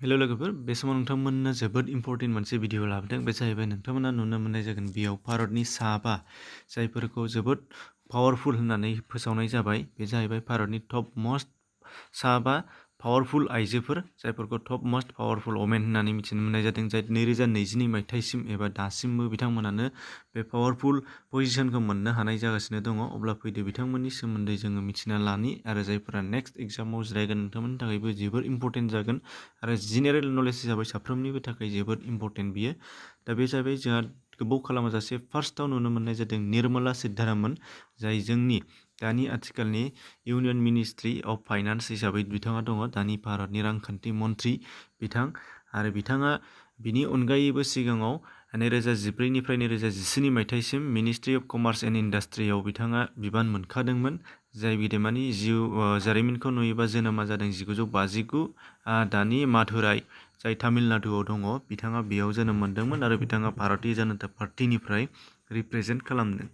hello लोगोफोर बे समाव नोंथांमोननो जोबोद इम्पर्टेन्ट मोनसे भिडिअ लाबोदों बे जाहैबाय नोंथांमोना नुनो मोननाय जागोन बेयाव भारतनि साबा जायफोरखौ जोबोद पावारफुल होननानै फोसावनाय जाबाय बे जाहैबाय भारतनि टप मोस्ट साबा पावारफुल आइजोफोर जायफोरखौ टप मोस्ट पावारफुल वमेन होननानै मिथिनो मोननाय जादों जाय 2022 मायथाइसिम एबा दासिमबो बिथांमोनानो बे पावारफुल पजिशनखौ मोननो हानाय जागासिनो दङ अब्ला फैदो बिथांमोननि सोमोन्दै जोङो मिथिना लानि आरो जायफोरा नेक्स्ट एग्जामाव जिरायगोन नोंथांमोननि थाखायबो जोबोर इम्पर्टेन्ट जागोन आरो जेनेरेल नलेज हिसाबै साफ्रोमनिबो थाखाय जोबोद इम्पर्टेन्ट बियो दा बे जाहैबाय जोंहा गोबाव खालामाजासे फार्स्टआव नुनो मोननाय जादों निर्मला सीतारामन जाय जोंनि दानि आथिखालनि इउनियन मिनिस्ट्रि अफ फाइनान्स हिसाबै बिथाङा दङ दानि भारतनि रांखान्थि मन्त्रि बिथां आरो बिथाङा बिनि अनगायैबो सिगाङाव 2014निफ्राय 2019 मायथाइसिम मिनिस्ट्रि अफ कमार्स एन्ड इन्डास्ट्रियाव बिथाङा बिबान मोनखादोंमोन जाय बिदेमानि जिउ जारिमिनखौ नुयोबा जोनोमा जादों 1959 दानि माधुराइ जाय तामिलनाडुआव दङ बिथाङा बेयाव जोनोम मोनदोंमोन आरो बिथाङा भारतीय जनता पार्टीनिफ्राय रिप्रेजेन्ट खालामदों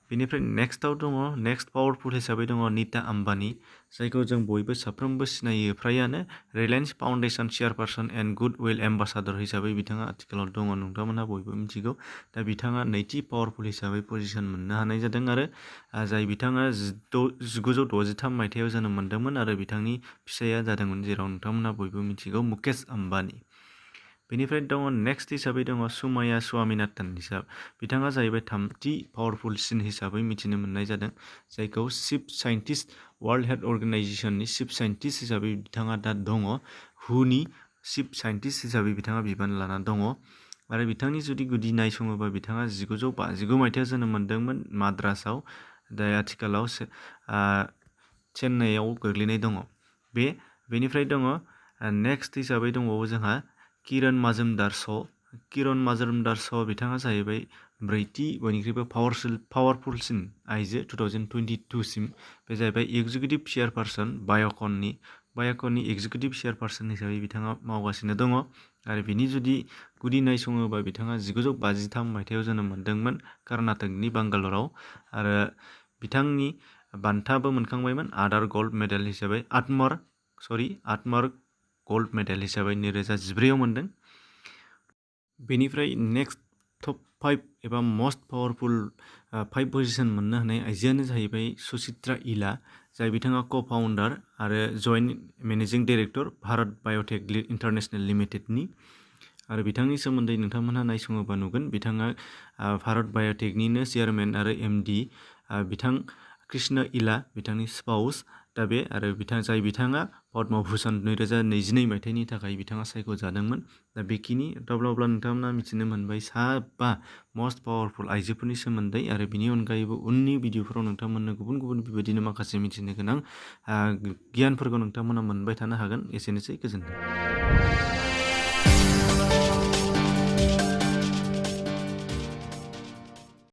बेनिफ्राय नेक्स्टआव दङ नेक्स्ट पावारफुल हिसाबै दङ नीता आम्बानी जायखौ जों बयबो साफ्रोमबो सिनायो फ्रायानो रिलायन्स फाउन्डेसन चेयारपारसन एन्ड गुडविल एम्बासाडर हिसाबै बिथाङा आथिखालाव दङ नोंथांमोनहा बयबो मिथिगौ दा बिथाङा नैथि पावारफुल हिसाबै पजिशन मोननो हानाय जादों आरो जाय बिथाङा 1963 मायथाइयाव जोनोम मोनदोंमोन आरो बिथांनि फिसाया जादोंमोन जेराव नोंथांमोनहा बयबो मिथिगौ मुकेश आम्बानी बेनिफ्राय दङ नेक्स्ट हिसाबै दङ सुमाया स्वामीनाथन बिथाङा जाहैबाय थामथि पावारफुलसिन हिसाबै मिथिनो मोननाय जादों जायखौ चिफ साइन्टिस्ट वर्ल्ड हेल्थ अर्गेनाइजेसननि चिफ साइन्टिस्ट हिसाबै बिथाङा दा दङ हुनि चिफ साइन्टिस्ट हिसाबै बिथाङा बिबान लाना दङ आरो बिथांनि जुदि गुदि नायसङोबा बिथाङा 1959 मायथाइयाव जोनोम मोनदोंमोन माद्रासआव दा आथिखालाव चेन्नाइआव गोग्लैनाय दङ बेनिफ्राय दङ नेक्स्ट हिसाबै दंबावो जोंहा किरण माजुमदार बिथाङा जाहैबाय ब्रैथि बयनिख्रुइबो पावारफुलसिन आइजो 2022सिम बे जाहैबाय एग्जिकिउटिभ चेयारपारसन बाय'कननि एग्जिकिउटिभ चेयारपारसन हिसाबै बिथाङा मावगासिनो दङ आरो बिनि जुदि गुदि नायसङोबा बिथाङा 1953 मायथाइयाव जोनोम मोनदोंमोन कर्नाटकनि बांगालराव आरो बिथांनि बान्थाबो मोनखांबायमोन आदार गल्ड मेडेल हिसाबै आटमार गल्ड मेडेल हिसाबै 2014आव मोनदों बेनिफ्राय नेक्स्ट टप 5 एबा मस्ट पावारफुल 5 पजिशन मोननो हानाय आइजोआनो जाहैबाय सुचित्रा इला जाय बिथाङा co-फाउन्डार आरो joint managing director Bharat Biotech International लिमिटेडनि आरो बिथांनि सोमोन्दै नोंथांमोनहा नायसङोबा नुगोन बिथाङा भारत बाय'टेकनिनो चेयारमेन आरो एमडी बिथां कृष्ण इला बिथांनि स्पाउस दा बे आरो बिथाङा पद्म भूषण 2022 मायथाइनि थाखाय बिथाङा सायख'जादोंमोन दा बेखिनि अब्ला नोंथांमोना मिथिनो मोनबाय साबा मस्ट पावारफुल आइजोफोरनि सोमोन्दै आरो बिनि अनगायैबो उननि भिडिअफोराव नोंथांमोननो गुबुन बेबायदिनो माखासे मिथिनो गोनां गियानफोरखौ नोंथांमोना मोनबाय थानो हागोन एसेनोसै गोजोन्थों